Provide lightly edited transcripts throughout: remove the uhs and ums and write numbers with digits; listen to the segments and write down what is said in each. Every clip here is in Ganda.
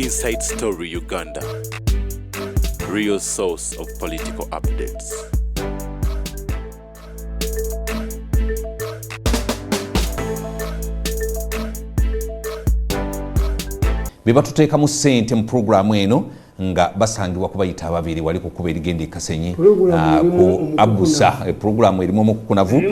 Inside Story Uganda, real source of political updates. Be batuteekamu ssente mu puroguramu eno nga basangibwa kubayita ababiri wali ku kkubo erigenda e Kasenyi, ku Abusa. Puroguramu erimu omukukunavu.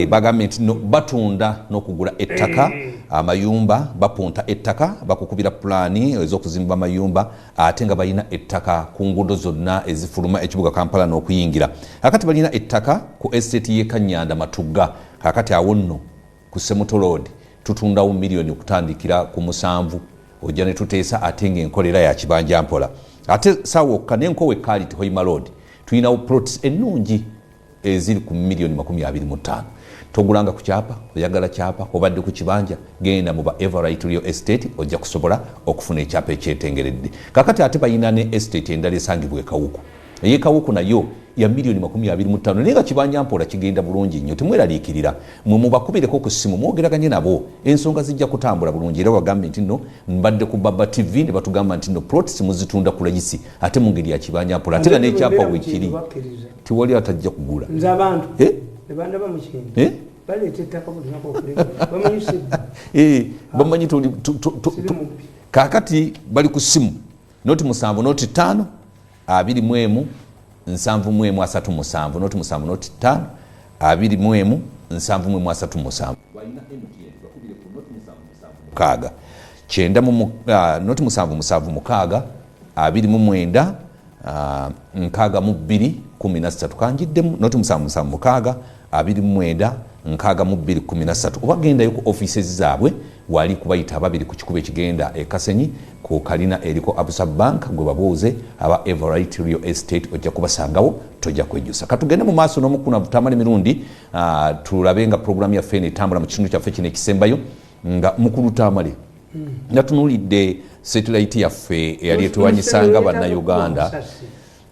Bagambye nti no batunda n'okugula ettaka, amayumba, bapunta ettaka, bakukubira pulaani ez'okuzimba amayumba, ate nga balina ettaka ku nguudo zonna ezifuluma ekibuga Kampala n'okuyingira. Kakati balina ettaka ku estate y'e Kanyanda Matugga. Kakati awo nno ku Semuto Road tutundawo miliyoni okutandikira ku 7, ojja ne tuteesa, ate ng'enkolera ya kibanja mpola. Ate saawa okka n'enkowa ekaaliti Hoima Road tulinawo plots ennungi eziri ku miliyoni 25. Togulanga ku kyapa, oyagala kyapa, obadde ku kibanja, genda mu ba Everite Real Estate, ojja kusobola okufuna ekyapa ekyetengeredde. Kakati ate balina ne estate endala esangibwa ekawuku. Eyekawuku nayo ya miliyoni 25, naye nga kibanja mpola, kigenda bulungi nnyo. Temweraliikirira, mwe mubakubireko ku ssimu, mwogeraganye nabo, ensonga zijja kutambula bulungi. Era bagambye nti nno mbadde ku Baba TV ne batugamba nti nno plots muzitunda ku layisi, ate mu ngeri ya kibanja mpola, ate nga n'ekyapa weekiri, tewali atajja kugula. Nze abantu Eh? ne bandaba mu kintu, Eh? baleeta ettaka buli lunaku okuleka, bamanyi sibba. Bamanyi Siri mubbi. Kaakati bali ku ssimu 0 7 0 5 21 71 37, 0 7 0 5 21 71 37. Balina MTN, bakubire ku 0 7 7 6 9 0 7 7 6 29 62 13. Kanjiddemu, 0 7 7 6 29 62 13. Oba gendayo ku offices zaabwe wali kubayita ababiri ku kikubo ekigenda e Kasenyi, ku kalina eriko Abusa Bank, gwe babuuze aba Everite Real Estate, ojja kubasangawo, tojja kwejjusa. Katugende mu maaso n'omukunavu Tamala Emirundi, tulabe nga puroguramu yaffe eno etambula mu kitundu kyaffe kino ekisembayo. Nga mukulu Tamale, natunuulidde satellite yaffe eyali etulwanyisanga Bannayuganda.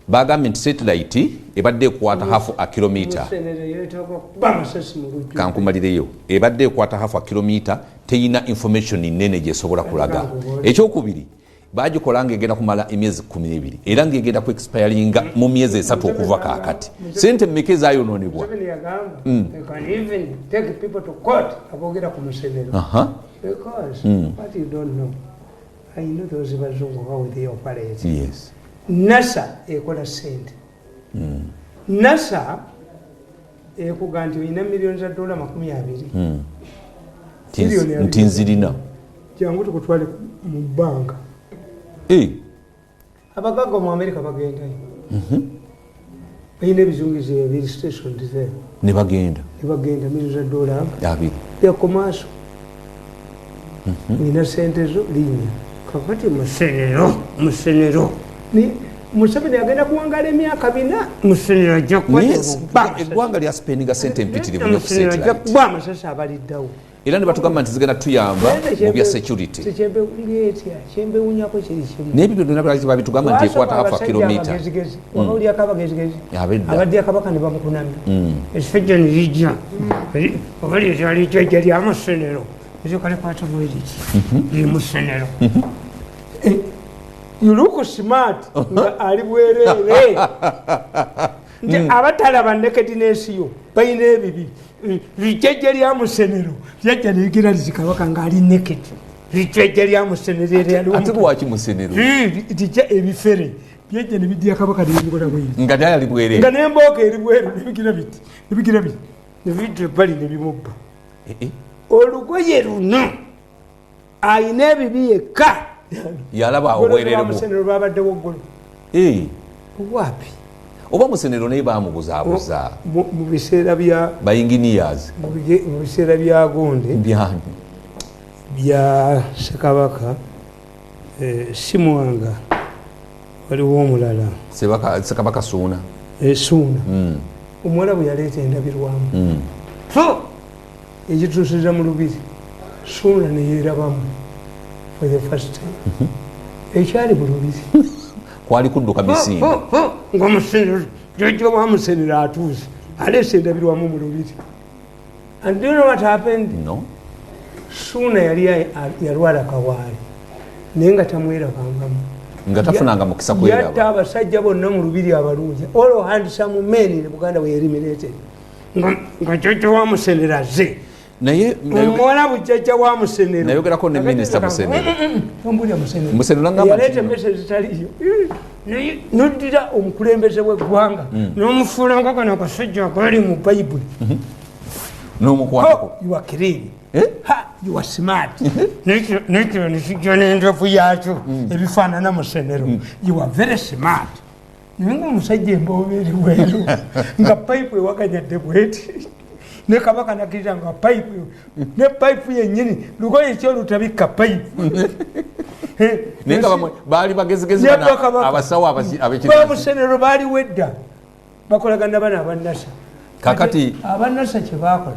Bagambye nti satellite ebadde ekwata half a kilometer. Musenero yeetaaga kuba amasasi mu lujjudde. Kankumalireyo. Ebadde ekwata half a kilometer, teyina information nene gyesobola kulaga. Ekyokubiri, bagikola nga egenda kumala emyezi 12, era ngaegenda ku expiringa mu myezi 3 okuva kaakati. Sente mmeka ezayononebwa? Museveni yagamba they can even take people to court aboogera ku Musenero, because what you don't know, I know those bazungu, how they operate. NASA ekola sente. NASA ekuga nti olina miliyoni za dola 20. Miliyoni 20. Nti nzirina. Jangu tukutwale mu banka. Abagagga mu Amerika bagendayo, balina ebizungizi ebiri stationed there. Ne bagenda. Ne bagenda, miliyoni za dola 20. Byakomaaso, olina sente zo, linnya. Kakati Musenero, Musenero ni Museveni agenda kuwangala emyaka 4, Musenero ajja Naye eggwanga lya spendinga sente empitirivu nnyo ku Musenero ajja satellite. kuba amasasi abaliddawo. Era ne batugamba nti zigenda tuyamba mu bya security. Kyembeetya, kyembewunyako kiri kimu. Naye ebyo byonna lwaki babitugamba nti ekwata half a kilometer? Abagezigezi, wabawulyako abagezigezi Abedda. abaddya kabaka ne bamukunamya, ekisajja ne lijja oba lyetali jjajja lya Musenero, ekyo bweriti liri Musenero. You look smart nga ali bwereere, nti abatalaba nakedness yo balina ebibi. Lijjajja lya Musenero lyajja neligira liti kabaka ngaali naked, lijjajja lya Musenero eryo. Ate lwaki Musenero? Lijja ebifere byajja nebidya kabaka nebikola bweri. Nga ddala ali bwereere. Nga nembooka eri bweru, nebigira biti, nebigira biti, nebidda ebbali nebimubba. Olugoye luno ayina ebibi yekka. Yalaba obwerere bwo. Musenero babaddewo ggolo waapi? Oba Musenero naye bamubuzaabuza. Mu biseera bya Ba engineers. Mu biseera bya gundi Byani? Bya Ssekabaka Simwanga, waliwo omulala. Ssekabaka Suuna. Suuna. Omuwala bwe yaleeta endabirwamu so ekituusiza mu lubiri, Suuna neyerabamu for the first time ekyali mu lubiri. Kwali kudduka misinde. Nga Musenero, jjajja wa Musenero atuuse, aleese endabirwamu mu lubiri. And do you know what happened? No. Suuna yali yalwala kawaali. Naye nga tamwerabangamu. Nga tafunanga mukisa kweraba. Yatta abasajja bonna mu lubiri abalungi. All handsome men in Buganda were eliminated. Nga jjajja wa Musenero azze. Naye omuwala bujjajja wa Musenero. Nayogerako ne Minisita Musenero. Tombulira Musenero. Musenero n'agamba nti yaleeta emmese ezitaliiyo. Naye n'oddira omukulembeze w'eggwanga n'omufuula nga kano akasajja akali mu Bayibuli. N'omukwatako. You are clean. Ha, you are smart. Nekiro nekijja n'enjovu yaakyo ebifaanana Musenero. You are very smart. Naye ng'omusajja emboobe eri bweru nga payipu ewaganyadde bweti. Ne kabaka nakkiriza nga payipu ne payipu yennyini lugoye ki olutabikka payipu. Naye nga baali bagezigezi abasawo ab'ekitundu. Bamusenero baaliwo edda bakolagana bano abannasa. Kakati abannasa kye baakola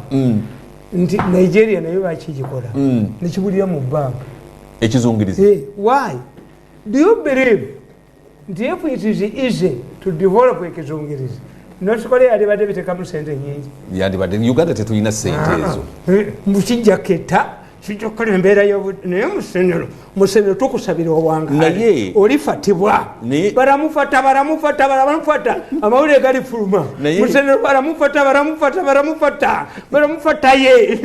nti Nigeria nayo bakigikola nekibulira mu bbanga ekizungirizi. Why do you believe nti if it is easy to develop ekizungirizi North Korea yalibadde bitekamu sente nyingi. Yandibadde Uganda tetulina sente ezo. Mukijja ketta kijja kukola embeera naye Musenero Musenero tukusabira owangaale olifatibwa baramufata baramufata baramufata amawulire galifuluma Musenero baramufata baramufata baramufata baramufata ye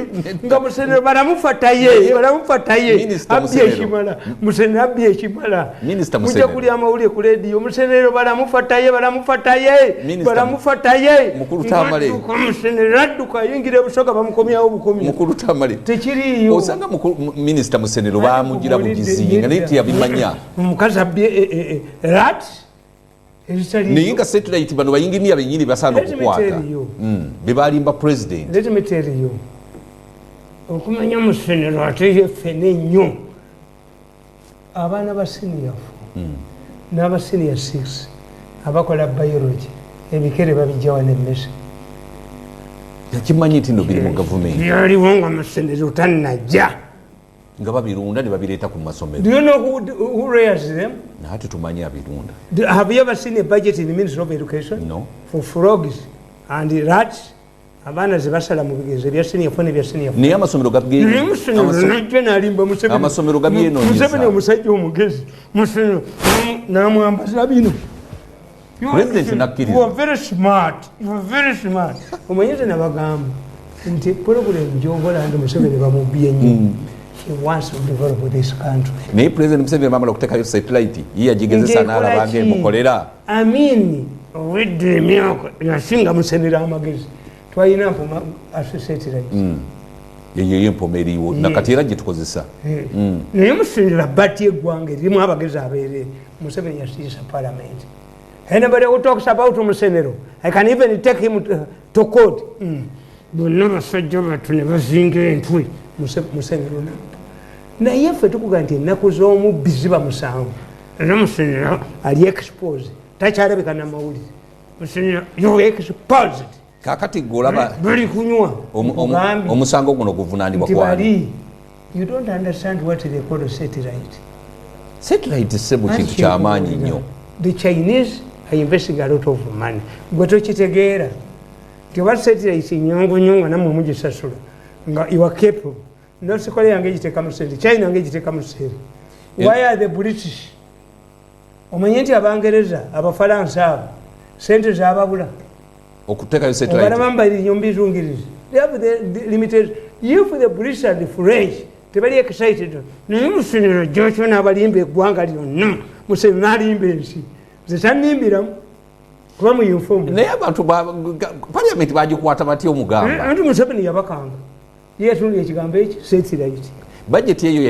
nga Musenero baramufata ye baramufata ye abbye ekimala Musenero abbye ekimala mujja kulya amawulire ku leediyo Musenero baramufata ye baramufata ye baramufata ye Mukulu Tamale Musenero adduka ayingira Busoga bamukomyawo bukomya Mukulu Tamale tekiriiyo. Osanga Minisita Musenero bamugira bugizi nga naye teyabimanya. Omukazi abbye rat ezitaliiyo. Naye nga satellite bano bayinginiya bennyini basaana okukwata. Be balimba president. Let me tell you. Okumanya Musenero ate ye ffene nnyo. Abaana ba senior 4 n'aba senior 6 abakola biology ebikere babijja wano emmese. Yakimanyi nti nno biri mu gavumenti. Byaliwo nga Musenero tannajja. Nga babirunda ne babireeta ku masomero. Do you know who rears them? Naye tetumanyi abirunda. Have you ever seen a budget in the Ministry of Education? No. For frogs and rats? Abaana ze basala mu bigezo ebya senior 4 n'ebya senior 5. Naye amasomero amasomero gabyenoonyeza. Museveni omusajja omugezi. Musenero n'amwambaza bino. President nakkiriza. You are very smart. You are very smart. Omanyi nabagamba nti program gy'okola nti Museveni bamubbye nnyo. He wants to develop this country. Naye President Museveni bamala okuteekayo satellite ye yagigezesa n'alaba ng'emukolera. Amin owedde emyaka yasinga Musenero amagezi. Twalina mpoma satellite. Eyo y'empoma eriwo nakati era gye tukozesa. Naye Musenero abbati eggwanga erimu abagezi abeereere. Museveni yasiisa parliament. Anybody who talks about Musenero, I can even take him to court. Bonna basajja batu ne bazinga entwe Musenero. Naye ffe tukuga nti ennaku z'omubbi ziba musanvu. Era Musenero ali exposed. Takyalabika n'amawulire. Musenero, you exposed. Kaakati ggwe olaba bali kunywa. Omusango guno guvunaanibwa kwani? You don't understand what they call satellite. Satellite ssebo kintu ky'amaanyi nnyo. The Chinese are investing a lot of money. Gwe tokitegeera nti oba satellite nnyongo nnyo nga nammwe mugisasula nga you are capable. North Korea ng'egiteekamu ssente, China ng'egiteekamu ssente. Why are the British? Omanye nti Abangereza, Abafalansa abo ssente zaababula. Okuteekayo satellite. Obalaba mbalirinnyo mbizungirizi. They have the limited. If the British and the French tebali excited. Naye Musenero Joshua n'abalimba eggwanga lyonna. Musenero n'alimba ensi. Nze tannimbiramu kuba mu inform. Naye abantu parliament bagikwata batya omugamba? Anti Museveni yabakanga. Ye yatunula ekigambo eki satellite. Budget eyo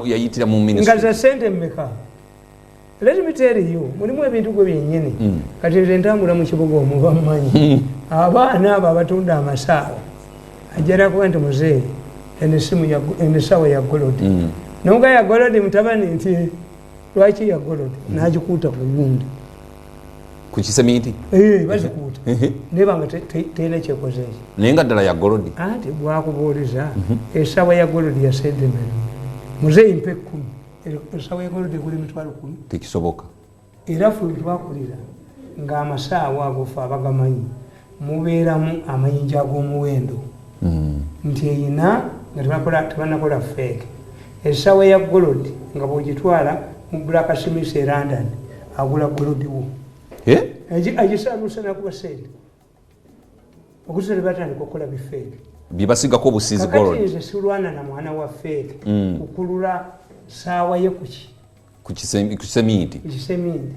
yayitira mu ministry. Nga za ssente mmeka? Let me tell you, mulimu ebintu gwe byennyini. Kati nze ntambula mu kibuga omwo bammanyi. Abaana abo abatunda amasaawa ajjala kuba nti muzeeyi eno essaawa ya gold. N'omuga ya gold mutabani nti lwaki ya gold? N'agikuuta ku gundi. Ku kiseminti? Bazikuuta. Naye nga terina kyekoze ekyo. Naye nga ddala ya gold? Anti bwakubuuliza essaawa ya gold ya sente mmeka? Muzeeyi mpa 10. Essaawa ya gold egula 10,000. Tekisoboka. Era ffe twakulira ng'amasaawa ago ffe abagamanyi mubeeramu amayinja ag'omuwendo. Nti eyina nga tebannakola fake. Essaawa ya gold nga bw'ogitwala mu blacksmith e London, agula gold wo. Agisaanuusa nakuba sente. Okusobola batandika okukola bifeeke. Byebasigako obusiizi Kakati gold. Nze sirwana na mwana wa feeke kukulula saawa ye kuki? Ku kiseminti. Ekiseminti.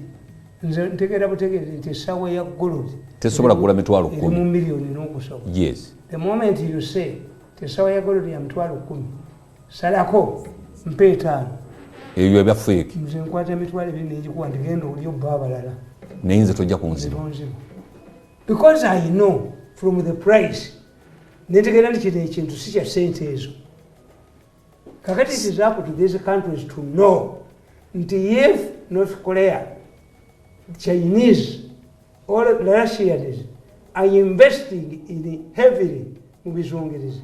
Nze ntegeera butegeezi nti essaawa ya gold Tesobola kugula mitwalo eri 10. mu miliyoni n'okusoba. Yes. The moment you say essaawa ya gold ya 10,000, salako mpa 5. Ebyo ebya feeke. Nze nkwata 20,000 n'egikuwa nti genda oli obba abalala. Naye nze tojja kunziba. Nziba. Because I know from the price, nentegeera nti kino ekintu si kya ssente ezo. Kakati it is up to these countries to know nti if North Korea, Chinese or Russians are investing in heavily mu bizungirizi,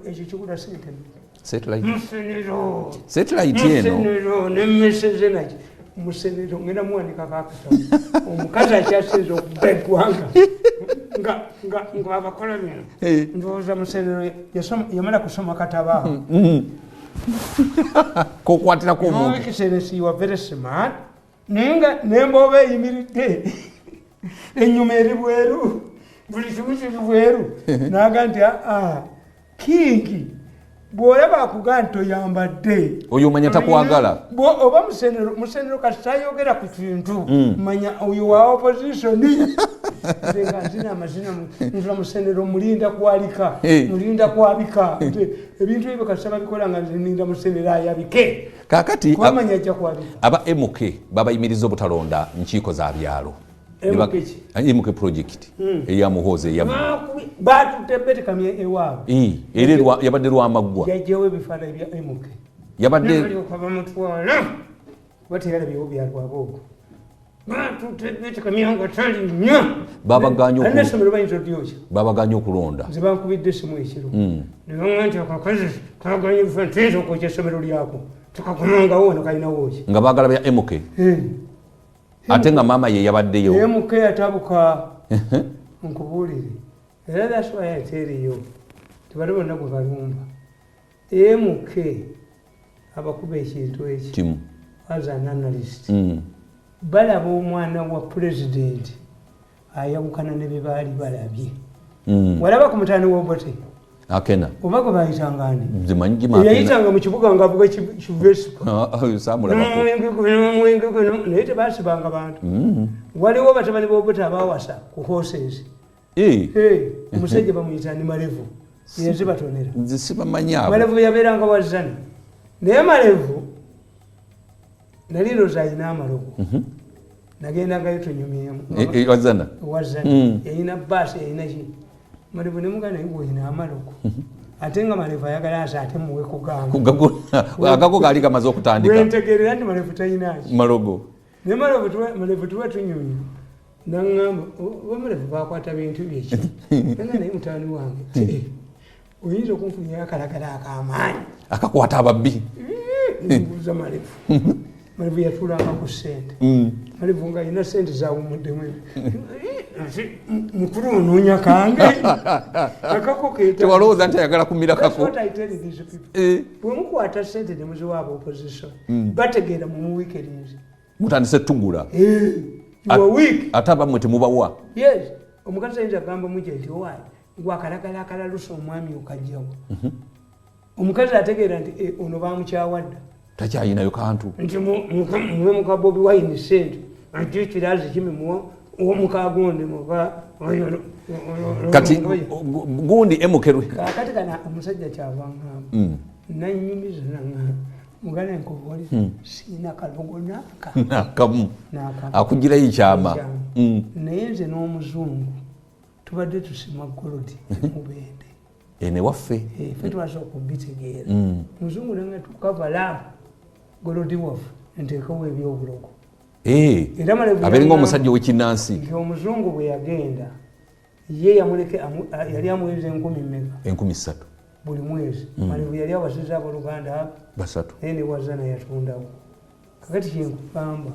ekyo kigula ssente mmeka? Satellite. Musenero. Satellite eno. Musenero nemmeseze naki. Musenero ngenda muwandikako akatabo. Omukazi akyasinze okubba eggwanga nga abakola bino. Ndowooza Musenero yamala kusoma katabo ako. Kokwatirako omuntu. Your Excellency, you are very smart. Naye nga n'embooba eyimiridde ennyuma eri bweru, buli kimu kiri bweru. N'aga nti aa kingi bw'olaba akugaa nti toyambadde. Oyo omanya takwagala. Oba Musenero kati tayogera ku kintu, manya oyo wa opposition. Nze nga nzina amazina nzira Musenero mulinda kwalika, mulinda kwabika. Nze ebintu ebyo kasita babikola nga nze nninda Musenero ayabike. Kaakati Kubamanya ajja kwabika. Aba MK babayimiriza obutalonda nkiiko za byalo. MK ki? MK project eya Muhoozi eya Baatutte Betty Kamya ewaabwe. Era yabadde Lwamaggwa. Yajjawo ebifaananyi bya MK. Yabadde Balyoka bamutwala. Kuba teyalabyewo byalwaboogo. Baatutte Betty Kamya nga tali nnyo. Alina essomero bayinza odyokya. Babagaanye okulonda. Nze bankubidde essimu ekiro. Ne baŋŋamba nti akakazi kaganye ebifaananyi, tuyinza okwokya essomero lyako. Tukakomangawo wano kalinawo ki? Nga baagala bya MK. Ate nga maama ye yabaddeyo. MK yatabuka. Nkubuulire. Era that's why I tell you. Tebali bonna gwe balumba. MK abakuba ekintu ekyo. Kimu. As an analyst. Balaba omwana wa pulezidenti ayawukana ne bye baali balabye. Walaba ku mutaani w'Obote? Akena. Oba gwe bayitanga ani? Nze manyi Jim Akena. Eyayitanga mu kibuga ng'avuga Vespa. Oyo saamulabako. N'omwenge guno, n'omwenge guno, naye tebaasibanga bantu. Waliwo batabani b'Obote abaawasa ku horses. Omusajja bamuyita ani? Malevu. Yenze batonera. Nze sibamanyi abo. Malevu yabeeranga wa Zana. Naye Malevu nali ndowooza alina amalogo. Nagendangayo tunyumyemu. Wa Zana? Wa Zana. Yalina bbaasi, yalina ki? Malevu ne muganda naye gw'olina amalogo. Ate nga Malevu ayagala nze ate muwe kugamba. Agago gaali gamaze okutandika. Bwe ntegeerera nti Malevu talina ki? Malogo. Naye Malevu tuba tunyumya. Naŋŋamba, oba Malevu baakwata bintu bye ki? Nanga naye mutaani wange. Oyinza okunfunyayo akalagala ak'amaanyi. Akakwata ababbi. Mbuuza Malevu. Malevu yatuulanga ku ssente. Malevu ng'alina ssente zaawummuddemu ebyo. Mukulu onoonya kange. Akako keeta. Tewalowooza nti ayagala kumira That's kako. what I tell these people. Bwe mukwata ssente ne muziwa aba opposition, bategeera mu weekends. Mutandise tugula. You are weak. Ate abammwe temubawa. Yes. Omukazi ayinza kugamba mujja nti owaaye, gwe akalagala akalalusa omwami okajjawo. Omukazi ategeera nti ono baamukyawa dda. Takyayinayo kantu. Nti muwe muka Bobi Wine ssente, ate ekiraazi kimi muwa muka gundi, muka oyo, Kati oyo. gundi emukerwe. Kaakati kana omusajja kyava ŋŋamba. Nannyumiza naŋŋamba. Muganda nkubuulire, siina kalogo n'aka. N'akamu. N'akamu. Akugirayo ekyama. Ekyama. Naye nze n'omuzungu tubadde tusima gold mubende. Eno ewaffe. Ffe twasooka okubitegeera. Muzungu nange tukava laavu gold waffe nteekewo ebyobulogo. Era Malevu Abeere yagamba ng'omusajja ow'ekinnansi. nti omuzungu bwe yagenda, ye yamuleke, yali amuweereza enkumi mmeka? Enkumi ssatu. Buli mwezi. Malevu yali awasizza abooluganda abo. 3. Naye ne Wazana yatundawo. Kakati kye nkugamba,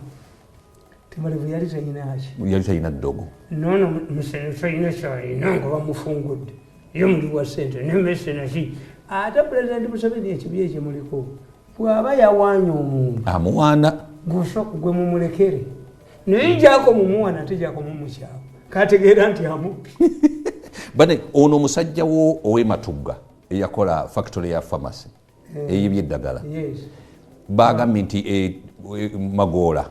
nti Malevu yali talina ki? Yali talina ddogo. Noono Musenero talina ky'alina nga bamufungudde. Ye muli wa ssente, ne mmese naki. Ate Pulezidenti Museveni ekibi ekimuliko, bw'aba yawaanya omuntu amuwaana, gwe mumulekere, naye gyako mumuwaana ate gyako mumukyawa, kategeera nti amubbi. Bane ono omusajja wo ow'ematugga eyakola factory ya pharmacy ey'ebyeddagala, bagambye nti Magoola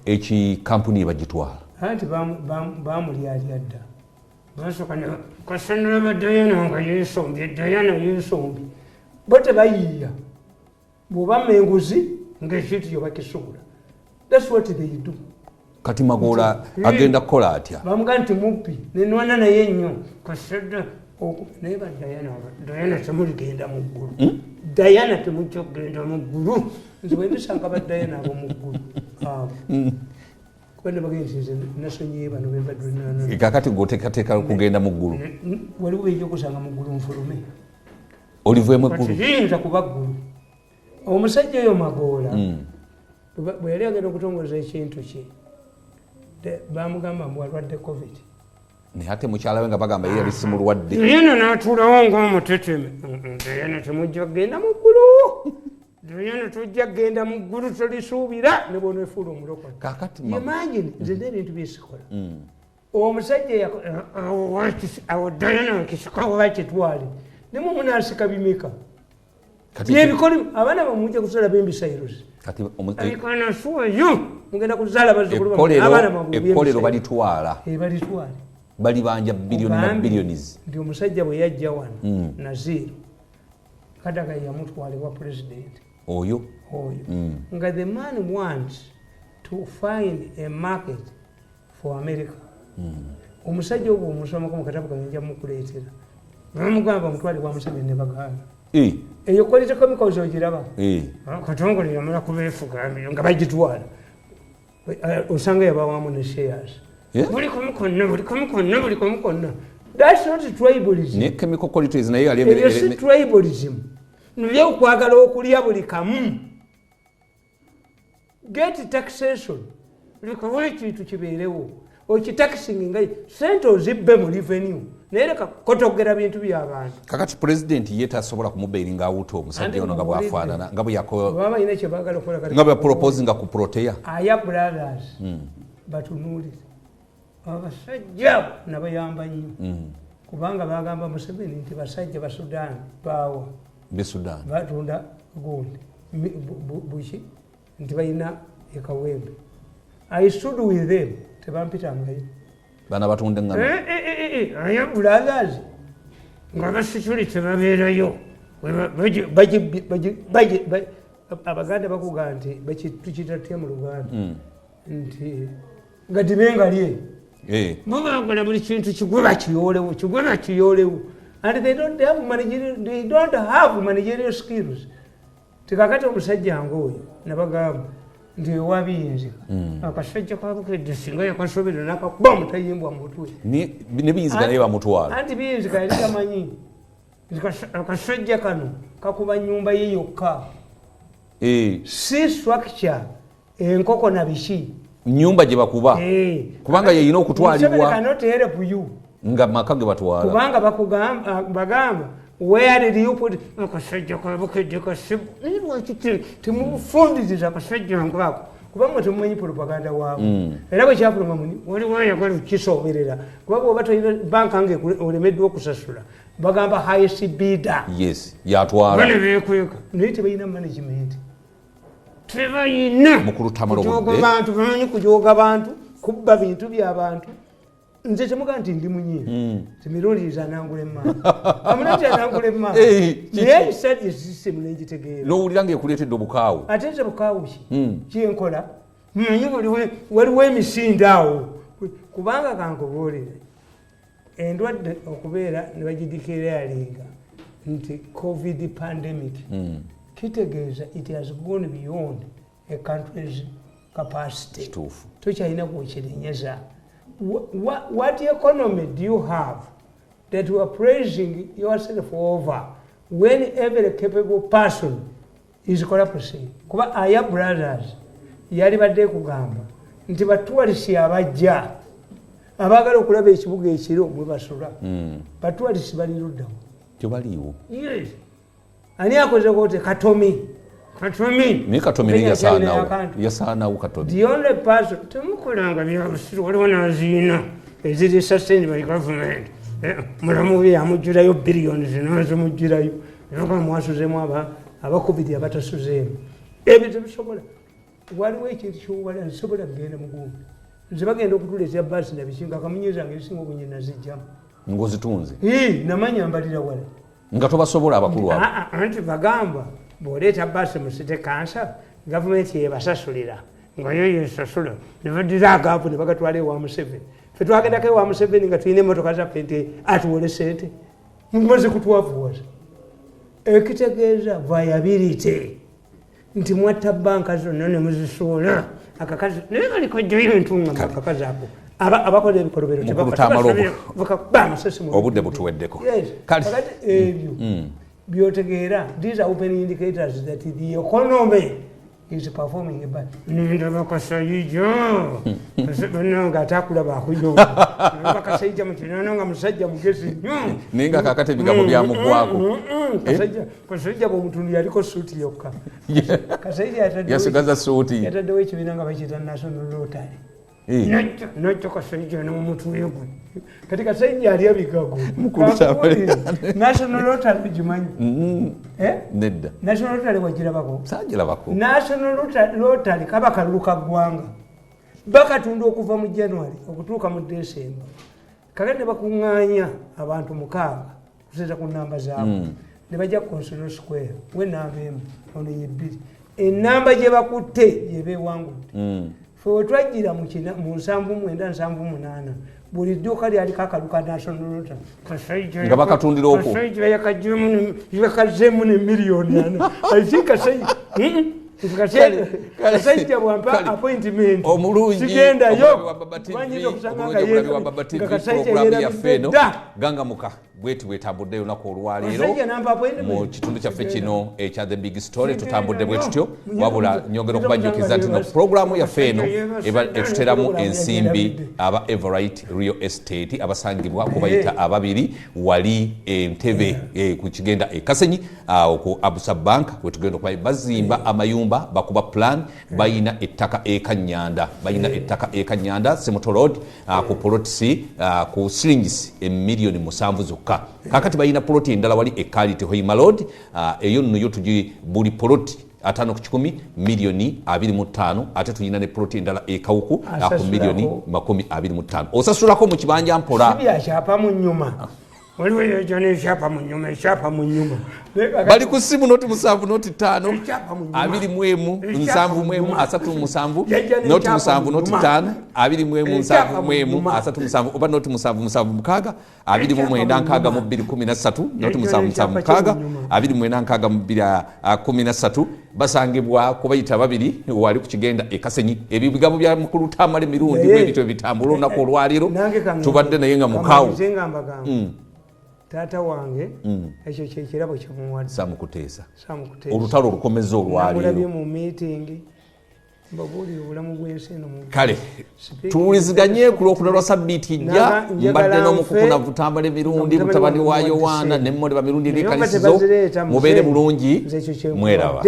eki kampuni bagitwala. Anti bamulyalya dda. Basooka kasanula Dayana nga yeesombye, Dayana yeesombye. Bo tebayiiya. Bw'obamma enguzi ng'ekintu kyo bakisuula. That's what they do. Kati Magoola agenda kukola atya? Bamugamba nti mubbi, nenwana naye nnyo. Kasadda naye ba Dayana, Dayana temuligenda mu ggulu. Dayana temujja kugenda mu ggulu. Nze bwe ndisanga ba Dayana abo mu ggulu abo. Kubanga bagenda nti nze nasonyiye bano be mbadde nana. Kaakati gwe oteekateeka kugenda mu ggulu? Waliwo bejja okusanga mu ggulu nfulume. Oliveemu eggulu? Kati yinza kuba ggulu. Omusajja oyo Magoola bwe yali agenda okutongoza ekintu kye, bamugamba mbu alwadde COVID. Naye ate mukyala we nga bagamba ye yali si mulwadde. Dayana n'atuulawo ng'omuteteme. Dayana temujja kugenda mu ggulu. Dayana tojja kugenda mu ggulu, tolisuubira ne bw'oneefuula omulokole. Kaakati Imagine nze n'ebintu byesikola. Omusajja awo Dayana nkisikawo bakitwale. Ne mwe munaasika bimeka? Byebikoli abaana bamwe kuzaala b'embisairuzi. Kati Abikanasuwayo mugenda kuzaala bazzukulu bammwe, abaana bammwe ekkolero balitwala. Balitwala. Balibanja biliyoni na Ogambye billions. nti omusajja bwe yajja wano Naziru Kadaga yamutwala ewa pulezidenti. Oyo? Oyo. Nga the man wants to find a market for America. Omusajja ogwo omusomako mu katabo kange nja mukuleetera. Bamugamba mutwale wa Museveni ne bagaana. Eyo quality chemicals ogiraba? Katongole yamala kubeefuga nga bagitwala. Osanga yabawamu ne shares. Buli kamu konna, buli kamu konna, buli kamu konna. That's not tribalism. Ne chemical qualities naye yali Ebyo si tribalism. Naye okwagala okulya buli kamu. Get taxation. Leka buli kintu kibeerewo. Okitaxing nga sente ozibbe mu revenue. Naye leka kotogera bintu by'abantu. Kakati president ye tasobola kumubairinga out omusajja Anti ono nga bw'afaanana, nga bwe Baba balina kye baagala okukola kati nga bwe proposinga ku Protea. Aya brothers batunuulire. Abasajja abo nabayamba nnyo. Kubanga bagamba Museveni nti basajja ba Sudan baawa. Be Sudan. Batunda gundi. Buki nti balina ekawembe. I stood with them. Tebampitangayo. Bana batunda engano. Aya brothers nga ba security babeerayo. Abaganda bakugamba nti tukiyita tutya mu Luganda? Nti nga dibenga lye. Bo baagala buli kintu kigwe bakiyoolewo, kigwe bakiyoolewo. And they don't have managerial skills. Tikakati omusajja ng'oyo nabagamba nti ewabiyinzika. Akasajja ka Bukedde singa yakasobera n'akakuba omutayimbwa mu mutwe. Ne Biyinzika naye bamutwala. Anti Biyinzika yali tamanyi. Akasajja kano kakuba nnyumba ye yokka. Si structure enkoko na biki. Nnyumba gye bakuba. Kubanga yeyina okutwalibwa. Museveni cannot help you. Nga maka ge batwala. Kubanga bagamba where did you put akasajja ka Bukedde kasibu. Naye lwaki temufundiriza akasajja ngako? Kuba mwe temumanyi propaganda waabwe. Era bwe kyafuluma muni, waliwo ayagala okukisoberera. Kuba bw'oba tolina banka nga olemeddwa okusasula, bagamba highest bidder. Yes, yatwala. Bane beekweka. Naye tebalina management. Tebalina. Mukulu Tamale Kujooga Obudde. bantu, bamanyi kujooga bantu, kubba bintu by'abantu. Nze temugaa nti ndi munyiivu. Temirundi anangula emmanga. Amunati anangula emmanga. Naye ebisajja system n'engitegeera. N'owulira ng'ekuleetedde obukaawu. Ate nze bukaawu ki? Kyenkola. Mmanyi waliwo emisinde awo. Kubanga kankubuulire. Endwadde okubeera ne bagideclaringa nti COVID pandemic. Kitegeeza it has gone beyond a country's capacity. Kituufu. Tokyalina kwekirenyeza. What economy do you have that you are praising yourself over when every capable person is collapsing? Kuba Aya Brothers yali badde kugamba nti batuwalisi abajja abaagala okulaba ekibuga ekiro mwe basula. Batuwalisi bali luddawo. Tebaliiwo. Yes. Ani akoze kote? Katomi. Katomi. Naye Katomi naye yasaanawo. Yasaanawo Katomi. The only person temukolanga byabusiru, waliwo n'aziina eziri sustained by government. Mulamu we yamuggyirayo billions n'azimuggyirayo. Era mwasuzemu abakubiri abatasuzeemu. Ebyo tebisobola. Waliwo ekintu ky'owala, nsobola kugenda mugundi. Nze bagenda okutuleetera baasi nabikinga akamunye zange ezisinga obungi nazijjamu. Ng'ozitunze? Ii, namanya mbalira wala. Nga tobasobola abakulu abo? Anti bagamba bw'oleeta baasi mu city council, gavumenti yebasasulira. Nga yo yesasula. Ne baddira agaavu ne bagatwala ewa Museveni. Ffe twagendako ewa Museveni nga tulina emmotoka zaffe nti atuwole ssente. Mumaze kutwavuwaza. Ekitegeeza viability. Nti mwatta banka zonna ne muzisuula. Akakazi naye kaliko jjoyo entunga akakazi ako. Abakola ebikolobero obudde butuweddeko. Kakati ebyo byotegeera, these are open indicators that the economy is performing bad. Nindaba Kasayija nga atakulaba akuyoba. Nindaba Kasayija mu kinono nga musajja mugezi nnyo. Naye nga kaakati ebigambo byamugwako. Kasayija bw'omutundu yaliko suuti yokka. Kasayija yasigaza suuti. Yataddewo ekibiina nga bakiyita National Rotary. Najja Kasayija n'omutwe gwe. Kati Kasayija alya bigago. National Rotary ogimanyi? Nedda. National Rotary wagirabako? Saagirabako. National Rotary kaba kalulu ka ggwanga. Bakatunda okuva mu January okutuuka mu December. Kakati ne bakuŋŋaanya abantu 6 kusinziira ku nnamba zaabwe. Ne bajja ku Constitutional Square, we nnamba emu, ono ye 2. Ennamba gye bakutte gye beewangudde. Ffe we twajjira mu 79 78 buli dduuka lyaliko akalu ka National Rotary. Nga bakatundira okwo. Kasayija yakazzeemu ne miliyoni 4. I think Kasayija bw'ampa appointment. Sigendayo. Omulungi omulabi wa Baba TV, programu yaffe eno Gangamuka bweti bwetambudde olunaku olwaleero mu kitundu kyaffe kino ekya The Big Story. Tutambudde bwe tutyo, wabula nyongera okubajjukiza nti no programu yaffe eno etuteramu ensimbi aba Everite Real Estate abasangibwa kubayita ababiri wali Entebbe ku kigenda e Kasenyi ku Abusa Bank wetugenda okuba bazimba amayumba, bakuba plan, bayina ettaka e Kanyanda, bayina ettaka e Kanyanda Semuto Road ku plot C ku shillings emiliyoni 7 zokka. Kakati balina ploti endala wali e Kaliti Hoima Road, eyo nno yo tugi buli ploti 5 ku 100 miliyoni 25, ate tulina ne ploti endala e Kawuku ku miliyoni 25. Osasulako mu kibanja mpola. Si byakyapa mu nnyuma. Waliwo eyo n'ekyapa mu nnyuma, ekyapa mu nnyuma. Bali ku ssimu noti 7 noti 5 21 71 37 noti 7 noti 5 21 71 37 oba noti 7 7 6 29 62 13 noti 7 7 6 29 62 13. Basangibwa kubayita babiri wali ku kigenda e Kasenyi. Ebyo bigambo bya mukulu Tamale Mirundi bwe bityo bitambula olunaku olwaleero. Tubadde naye nga mukaawo. Taata wange ekyo kye kirabo kyemuwadde. Samukuteesa. Olutalo olukomezza olwaleero. Namulabye mu meeting. Mbabuulire obulamu bw'ensi eno mu Kale tuwuliziganye ku lwokuna lwa sabbiiti ejja. Mbadde n'omukukunavu Tamale Mirundi mutabani wa Yowaana ne Mmole Mirundi eri Kalisizo. Mubeere bulungi, mweraba.